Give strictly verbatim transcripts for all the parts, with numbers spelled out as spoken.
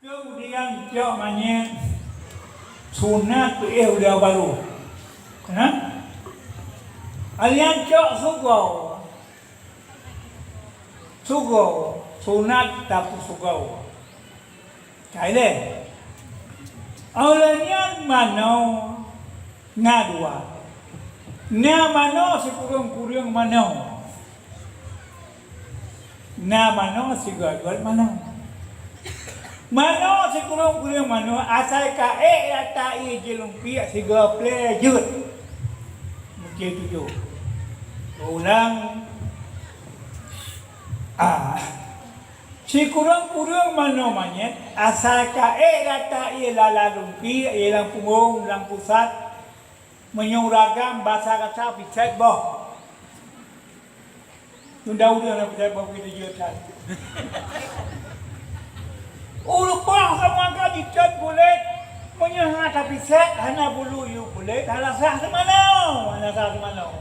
Keumudian cok manyét sunat peuéh ulèe barô. Ha? Alian cok sugoe. Sugoe, sunat tapeusugoe. Ka ilèe. Óh lheueh nyan manoe na dua. Na manoe sikureueng-kureueng manoe. Na manoe sigoe-goe manoe. Manoe sikureueng-kureueng manoe asai ka ék rata ié jilumpiek sigoe plée jeuet. Meucé tujoh. Ulang. Ah. Sikureueng-kureueng manoe manyét asai ka ék rata ié lala lumpiek ié lam punggong lam pusat. Meunyoe ureueng agam basa gata picet boh. Tunda ureueng nyang picet boh kita jeuet that. Ureueng boh sama ka jicet kulét. Meunyoe hana tapicet, hana bulu yue kulét, hana sah seumanoe, hana sah seumanoe.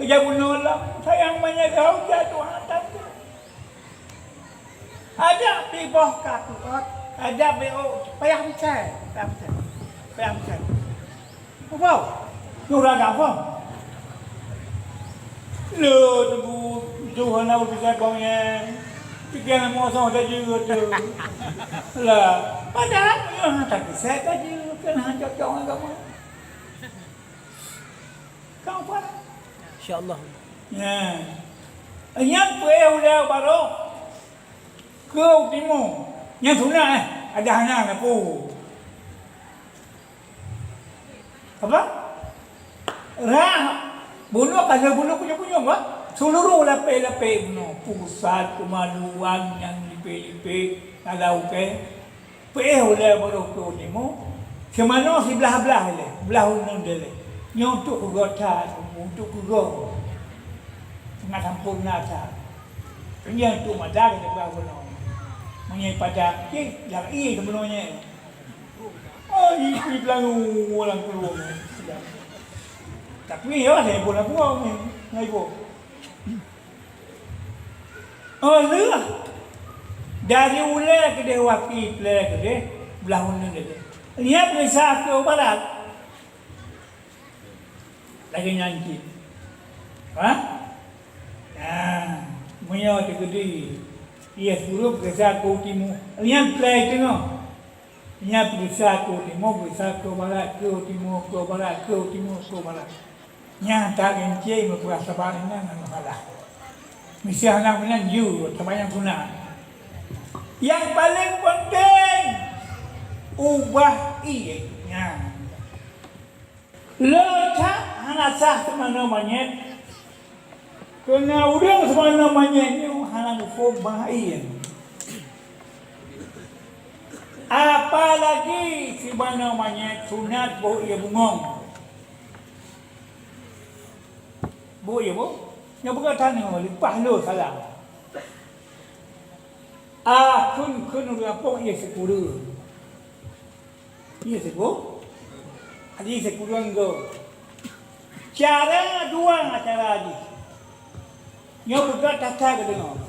Keujak bunoe lom, sayang meunyoe gau jatuh atas. Adak pih boh ka teuôt, adak pih ôk payah meucai, payah meucai, payah meucai. Apa? Nuraka apa? Le teunggu jauh na bisa kong ye. Pikiran mosong saja tu. Lah, padahal nyoe hana bisa saja, kan hana cocok dengan kamu. Kau apa? Insya Allah. Nah. Nyan peuéh ulèe barô keu timu. Nyan sunat, eh. Ada hana aku. Apa? Rah bunoe ka lheueh bunoe punyueng-punyueng, bah. Seuluruh lapéh-lapéh bunoe, pusat, keumaluan, nyang lipéh-lipéh, kalau ke. Peuéh ulèe barô keu timu, seumanoe siblah-blah ilèe, blah uneuen dilèe. Nyoe untuk keugoe that, untuk keugoe. Sangat sampurna that. Nyan untuk mata kita bah bunoe. Meunyoe pada cit, dak ié seubeunoe nyan. Oh, ié, ié peulanggu lam keuluwa. Tapi ya, saya pun lam keuluwa ni, ngai pun. Oh, lheueh dari ulèe keudeh, waki plée keudeh, blah uneuen keudeh. Nyan peugisa keu barat. Lagèe nyan cit. Ha? Nah, meunyoe teukeudi, ié sikureueng peugisa keu timu. Nyan plée teungoh. Nyan peugisa keu timu, peugisa keu barat, keu timu, keu barat, keu timu, keu barat. Nyan that geunceng meupeurasa bak inan ngon salah. Miseu hana meunan jeuet, seumayang sunat. Nyang paleng peunteng, ubah ié nyan. Le that hana sah seumanoe manyét. Keu na ureueng seumanoe manyét nyoe hana muphom bah ié. Apalagi seumanoe manyét sunat boh ié bungong. Boh ié boh? Nyang peugah tanoh leupah lôn salah. Ah, kheun-kheun ureueng gampông ié sikureueng. Ié sikureueng. Jadi sikureueng go. Cara dua cara jih. Nyoe peugah tata geudeungoe.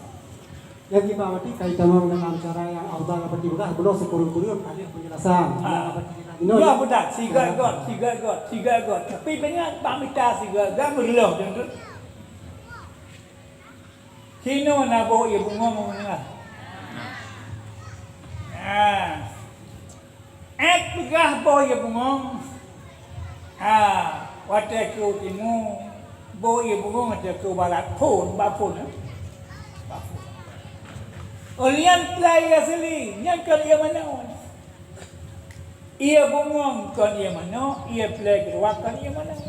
Nyang kiban berarti kaitan dengan cara yang afdal berarti peugah, bunoe sikureueng-kureueng ada penjelasan. Ha. Yang berarti kita inoe. Ya, betul. Siga got, siga got, siga got. Tapi banyak bak mita siga got meureuloh, betul? Sinoe na boh ié bungong u meunengah. Nah. Ék peugah boh ié bungong. Ha, watèe keu timu, boh ié bungong watèe keu barat phôn, bak phôn, eh? Bak phôn. Oh, nyan peulai asli, nyan kon ié manoe. Ié bungong kon ié manoe, ié plée keudua kon ié manoe.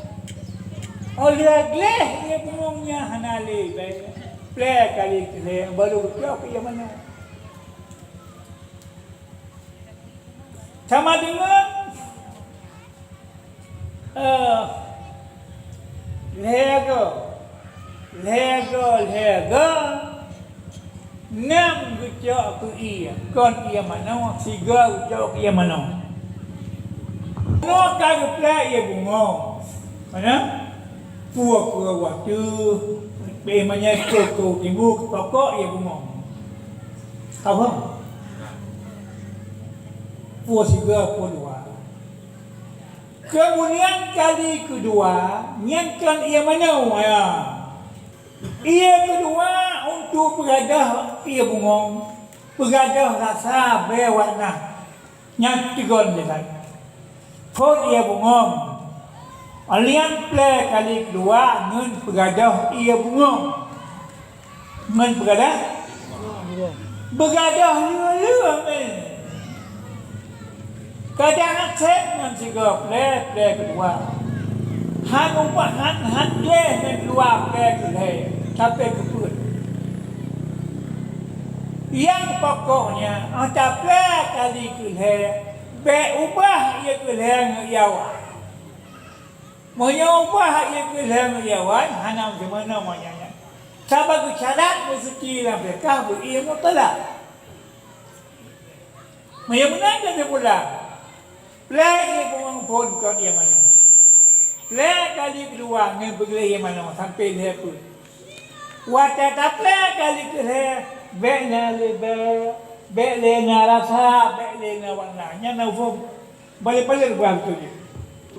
Oh, lheueh gleh ié bungong nyan hana lé bèe. Plée kali keulhèe baru geucok keu ié manoe. Sama deungon, eh, lhèe go, lhèe go, lhèe go, nam geucok keu ié, kon ié manoe, sigoe geucok keu ié manoe. Nyoe ka geuplak ié bungong. Mana? Peue keu watèe Ié meunyoe keu, keu timbul keu pokok ié bungöng. Ka phom? Peue sigoe peue dua. Keumudian kali keudua, nyan kon ié manoe, ya. Ié keudua untuk peugadôh ié bungöng, peugadôh rasa, bèe warna. Nyan teugon lé lagèe phon ié bungöng. Lian plè kali keudua ngon peugadôh ié bungöng. Ngon peugadôh, beugadôh lheueh-lheueh mè. Kadang asèe ngon sigoe plè, plè keudua. Han ubah, han, han gleh ngon dua plè keu lhèe, tapi keupeuet. Nyang pokoknya, ata plè kali keu lhèe, bèk ubah ié keu lhèe ngon ié awai. Meunyoe ubah ié keu lhèe ngon ié awai, hana meuteumanoe nyan. Sabab geucatat meuseuti lam fiqah beu ié mutlak. Meunyoe meunan, jadi pula. Plè ié bungöng phon kon ié manoe. Plè kali keudua ngon peugleh ié manoe sampoe lhèe peuet. Watèe taplè kali keu lhèe, bèk na lé bèe, bèk lé na rasa, bèk lé na warna. Nyan na phom. Balèe-balèe rubah beutôi jih.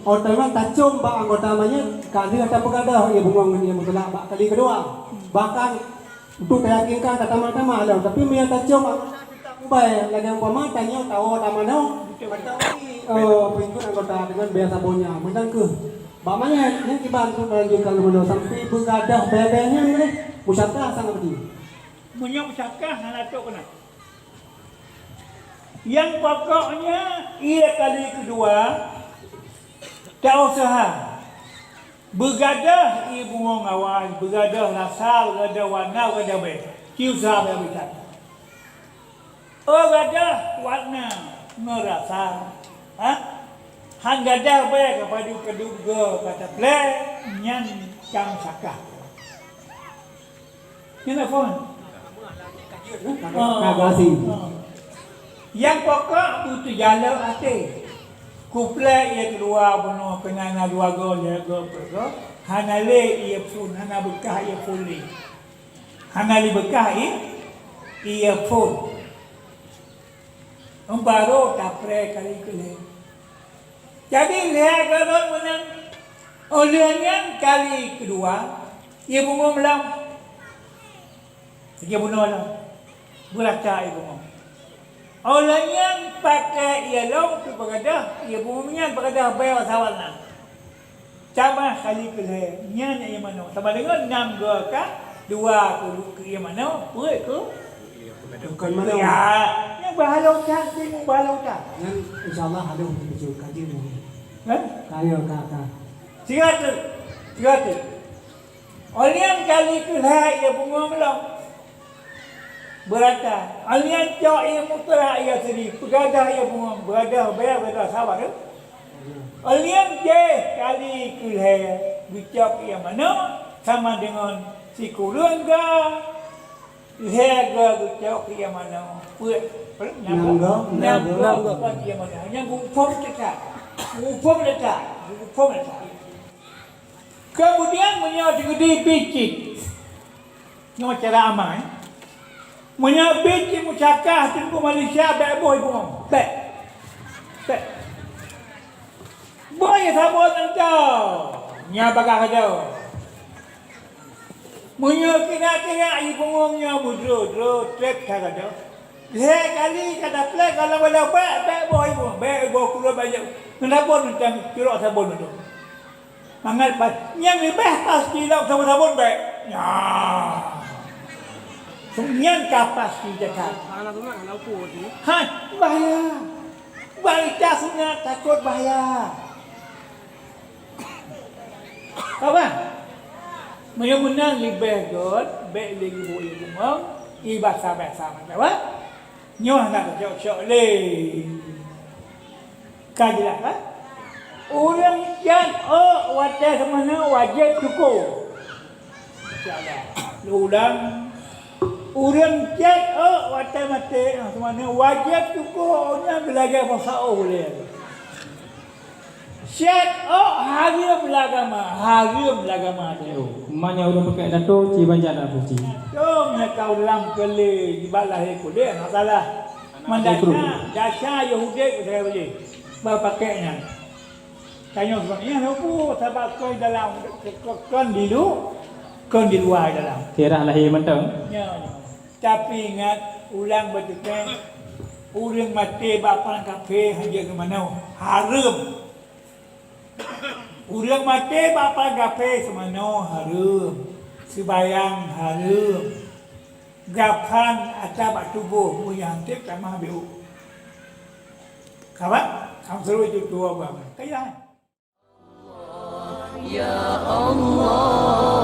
Oh, teuma tacöm bak anggota manyét, ka lheueh tapeugadôh ié bungöng ngon ié mutlak bak kali keudua. Bahkan, untuk tayakinkan, tatamah-tamah lom. Tapi meunyoe tacöm anggota mubai, lagèe umpama tanyoe tawoe tamanoe, mantong, eh, peungikut anggota deungon bèe sabonnya. Meunan kheueh. Bak manyét, nyan kiban untuk melanjutkan lom sampai beugadôh bèe-bèe nyan lé. Musyakah sangat penting. Meunyoe musyakah, hana trok keunan. Nyang pokoknya, ié kali keudua, ta useuha. Beugadôh ié bungöng awai, beugadôh rasa, beugadôh warna, beugadôh bèe. Ci useuha bèe-bèe that. Oh, gadôh warna ngon rasa. Ha? Han gadôh bèe ka padub-padub goe ka taplè, nyan ka musyakah. Nyan na phon? Ka, ka, ka gasien. Ha. Nyang pokok beuteujalok até. Kuplè ié keudua bunoe keunan na dua goe, lhèe goe, peuet goe. Hana lé ié phon, hana beukah ié phon lé. Hana lé beukah ié, ié phon. Barô taprè kali keulhèe. Jadi, lhèe goe lom meunan, óh lheueh nyan kali keudua, ié bungöng lom. Lagèe bunoe lom. Beurata ié bungöng. Óh lheueh nyan pakai ié lom keu peugadôh, ié bungöng nyan peugadôh bèe sawan na. Tamah kali keulhèe, nyan ié manoe. Sama deungon nam goe ka, dua keu, keu ié manoe, peuet keu Bukan manoe. Ya, nyan bahalo that, tengok bahalo that. Nyan insya Allah halôh dibaca kaji mungkin. Hah? Kaya ka, ka. Siga teuk. Siga teuk. Óh lheueh nyan kali keulhèe ié bungöng lom. Beurata. Óh lheueh nyan cok ié mutlak ié asli. Peugadôh ié bungöng. Beurata, bèe, beurata sawan tu. Óh lheueh nyan jéh kali keulhèe geucok ié manoe sama deungon sikureueng goe. Lhèe goe geucok ié manoe, peuet, nam goe, nam goe, nam goe. Peuet ié manoe. Nyan geuphom teuka. Geuphom teuka. Geuphom teuka. Keumudian, meunyoe teugeudi bit cit, nyoe cara amai. Meunyoe bit cit meucakah Teungku Malaysia, bèk boh ié bungöng. Bèk. Bèk. Boh ié sabon nyan. Nyan bagah saja. Meunyoe kira-kira ié bungöng nyoe meudroe-droe, trép that saja. Lhèe kali ka taplè, kalau bèk, bèk boh ié bungöng, bèk boh kureueng bajèe. Ngon sabon teuntang curok sabon tu. Mangat pas, nyang leubeh pasti lom sabon-sabon bèk. Nyan. Nyan ka pasti that. Hai, bahaya. Barita sunat takot bahaya. Apa? Meunyoe meunan leubeh göt, bèk lé geuboh ié bungöng, ié basa-basa mantong, apa? Nyoe hana tacok-cok lé. Ka jeulaih, kan? Ureueng cèt ôk watèe seumanoe wajéb syukoe. Insya Allah. Lôn ulang. Ureueng cèt ôk watèe maté, ah, seumanoe wajéb syukoe, nyan lagèe puasa oh lé. Cét ôk hareuem lé agama, hareuem lé agama cét ôk. Meunyoe ureueng pakèk dato, ci banjat na puci. Dum nyang ka ureueng keulé jibat lahé kulét, hana masalah. Meunyo dasya, dasya Yahudi sagai ulèe bak pakèk nyan. Tanyoe sebenarnya nyoe peue sabab kon dalam, kon di lu-, kon di luwa dalam. Sirah lahé mantong. Nyo, nyo. Tapi ingat, ulang beuteukai, ureueng maté bak prang kafé hana jeuet keu manoe, hareuem. Ureueng maté bak prang kafé seumanoe hareuem, seubayang hareuem, gaphan atra bak tuboh, meunyo han sép tamah beu. Kawan, am seurui tutoe bang. Kaya. Ya Allah.